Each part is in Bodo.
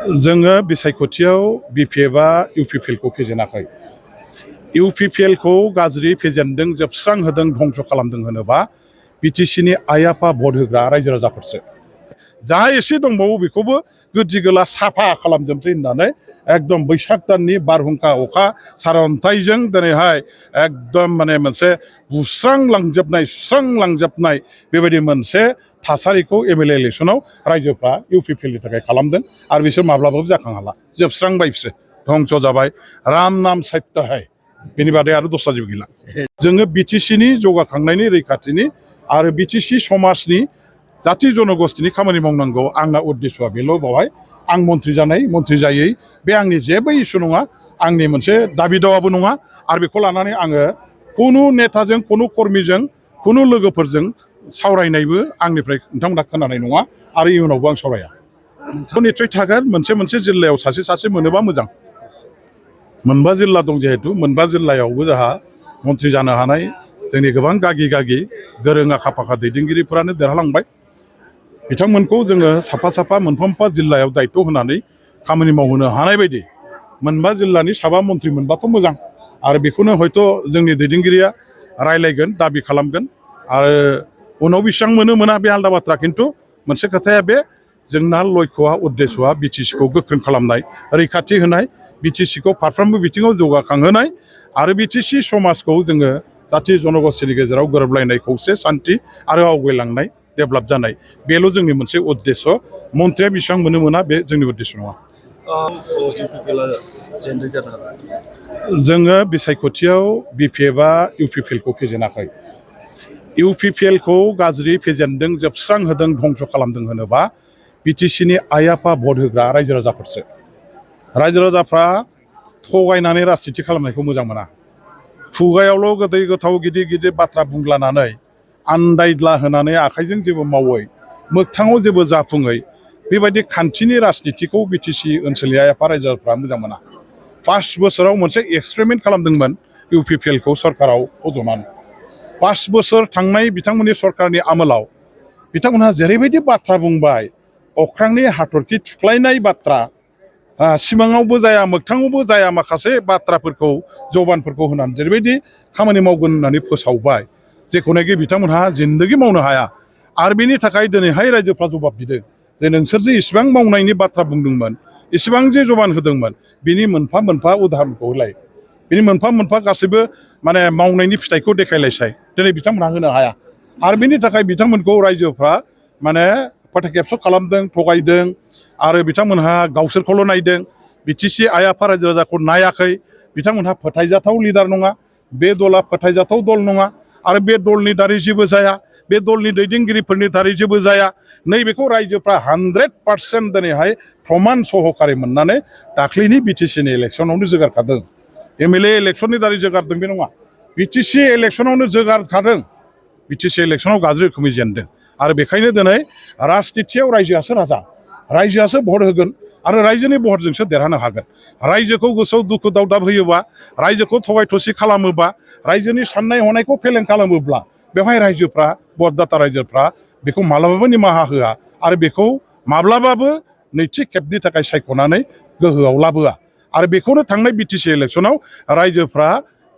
जोङो बिसायख'थियाव बिपिएफआ इउपिपिएलखौ फेजेनाखै। इउपिपिएलखौ गाज्रि फेजेनदों, जोबस्रांहोदों, धंस खालामदों होनोबा बिटिसिनि आइ आफा भट होग्रा रायजो राजाफोरसो। जा एसे दंबावो बेखौबो गोदि गोला साफा खालामजोबसै होननानै एकदम बैसाग दाननि बारहुंखा अखा सारअन्थाइजों दिनैहाय एकदम मोनसे बुस्रांलांजोबनाय सुस्रांलांजोबनाय बेबायदि मोनसे थासारिखौ एमएलए इलेक्सनाव रायजोफ्रा इउपिपिएलनि थाखाय खालामदों आरो बिसोर माब्लाबाबो जाखां हाला, जोबस्रांबाय बिसोर, धंस जाबाय। राम नाम सत्य है, बेनि बादै आरो दस्रा जेबो गैला। जोङो बिटिसिनि जौगाखांनायनि रैखाथिनि आरो बिटिसि समाजनि जाथि जनगोष्ठीनि खामानि मावनांगौ आंना उद्देश्यआ बेल'। बावहाय आं मन्थ्रि जानाय मन्थ्रि जायै बे आंनि जेबो इसु नङा, आंनि मोनसे दाबि दावाबो नङा। आरो बेखौ लानानै आङो कुनु नेताजों कुनु कर्मीजों कुनु लोगोफोरजों सावरायनायबो आंनिफ्राय नोंथांमोना खोनानाय नङा आरो इयुनावबो आं सावराया। निस्सय थागोन, मोनसे जिल्लायाव सासे मोनोबा मोजां। मोनबा जिल्ला दं जिहेतु, मोनबा जिल्लायावबो जोंहा मन्थ्रि जानो हानाय जोंनि गोबां गागि गोरों आखा फाखा दैदेनगिरिफोरानो देरहालांबाय। बिथांमोनखौ जोङो साफा मोनफा जिल्लायाव दायित्व होनानै खामानि मावहोनो हानाय बायदि मोनबा जिल्लानि साबा मन्थ्रि मोनबाथ' मोजां। आरो बेखौनो हयथ' जोंनि दैदेनगिरिया रायलायगोन, दाबि खालामगोन। आरो उनाव बेसेबां मोना बे आलादा बाथ्रा। खिन्थु मोनसे खोथाया बे, जोंना लक्ष्यआ उद्देश्यआ बिटिसिखौ गोख्रों खालामनाय, रैखाथि होनाय, बिटिसिखौ फारफ्रोमबो बिथिङाव जौगाखांहोनाय आरो बिटिसि समाजखौ जोङो जाथि जनगोष्ठीनि गेजेराव गोरोबलायनाय, खौसे, सान्थि आरो आवगायलांनाय, डेभेलप जानाय, बेल' जोंनि मोनसे उद्देश्य। मन्थ्रिया बेसेबां मोना बे जोंनि उद्देश्य नङा। जोङो बिसायख'थियाव बिपिएफआ इउपिपिएलखौ फेजेनाखै। इउपिपिएलखौ गाज्रि फेजेनदों, जोबस्रांहोदों, धंस खालामदों होनोबा बिटिसिनि आइ आफा भट होग्रा रायजो राजाफोरसो। रायजो राजाफ्रा थगायनानै राजनिति खालामनायखौ मोजां मोना। खुगायावल' गोदै गोथाव गिदिर बाथ्रा बुंलानानै आन्दायद्ला होनानै आखाइजों जेबो मावै, मोगथाङाव जेबो जाफुङै बेबायदि खान्थिनि राजनितिखौ बिटिसि ओनसोलनि आइ आफा रायजो राजाफ्रा मोजां मोना। 5 बोसोराव मोनसे एक्सपेरिमेन्ट खालामदोंमोन इउपिपिएलखौ सरकाराव फज'नानै। 5 बोसोर थांनाय बिथांमोननि सरकारनि आमोलाव बिथांमोनहा जेरैबायदि बाथ्रा बुंबाय, अख्रांनि हाथरखि थुख्लायनाय बाथ्रा, सिमाङावबो जाया मोगथाङावबो जाया माखासे बाथ्राफोरखौ जबानफोरखौ होनानै जेरैबायदि खामानि मावगोन होननानै फोसावबाय, जेखौनाखि बिथांमोनहा जिन्दगि मावनो हाया। आरो बेनि थाखाय दिनैहाय रायजोफ्रा जबाब बिदों जे नोंसोर जे इसिबां मावनायनि बाथ्रा बुंदोंमोन, इसिबां जे जबान होदोंमोन, बिनि मोनफा उदाहरनखौ होलाय, बिनि मोनफा गासैबो मावनायनि फिथाइखौ देखायलायसाय। दिनै बिथांमोनहा होनो हाया। आरो बेनि थाखाय बिथांमोनखौ रायजोफ्रा फोथायखेबस' खालामदों, थगायदों। आरो बिथांमोनहा गावसोरखौल' नायदों, बिटिसि आइ आफा रायजो राजाखौ नायाखै। बिथांमोनहा फोथायजाथाव लिडार नङा, बे दला फोथायजाथाव दल नङा। आरो बे दलनि दारै जेबो जाया, बे दलनि दैदेनगिरिफोरनि दारै जेबो जाया। नैबेखौ रायजोफ्रा 100% दिनैहाय प्रमान सहकारि मोननानै दाख्लैनि बिटिसिनि इलेक्सनावनो जोगारखादों। एमएलए इलेक्सननि दारै जोगारदों बे नङा, बिटिसि इलेक्सनावनो जोगारखादों। बिटिसि इलेक्सनाव गाज्रि रोखोमै जेनदों। आरो बेखायनो दिनै राजनितियाव रायजोआसो राजा, रायजोआसो भट होगोन आरो रायजोनि भटजोंसो देरहानो हागोन। रायजोखौ गोसोआव दुखु दावदाब होयोबा, रायजोखौ थगाय थसि खालामोबा, रायजोनि साननाय हनायखौ फेलें खालामोब्ला बेवहाय रायजोफ्रा, भटदाता रायजोफ्रा बेखौ माब्लाबाबो निमाहा होआ आरो बेखौ माब्लाबाबो नैथि खेबनि थाखाय सायख'नानै गोहोआव लाबोआ। आरो बेखौनो थांनाय बिटिसि इलेक्सनाव रायजोफ्रा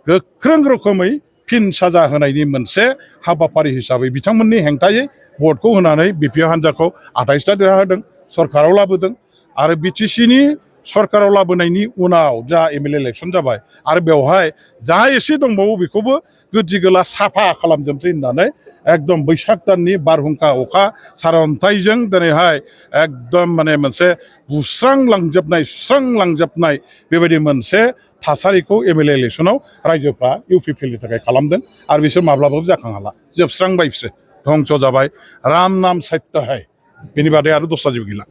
गोख्रों रोखोमै फिन साजा होनायनि मोनसे हाबाफारि हिसाबै बिथांमोननि हेंथायै भटखौ होनानै बिपिएफ हान्जाखौ 28टा देरहाहोदों, सरकाराव लाबोदों। आरो बिटिसिनि सरकाराव लाबोनायनि उनाव जा एमएलए इलेक्सन जाबाय आरो बेवहाय जा एसे दंबावो बेखौबो गोदि गोला साफा खालामजोबसै होननानै एकदम बैसाग दाननि बारहुंखा अखा सारअन्थाइजों दिनैहाय एकदम मोनसे बुस्रांलांजोबनाय सुस्रांलांजोबनाय बेबायदि मोनसे थासारिखौ एमएलए इलेक्सनाव रायजोफ्रा इउपिपिएलनि थाखाय खालामदों आरो बिसोर माब्लाबाबो जाखां हाला, जोबस्रांबाय बिसोर, धंस जाबाय। राम नाम सत्य है, बेनि बादै आरो दस्रा जेबो गैला।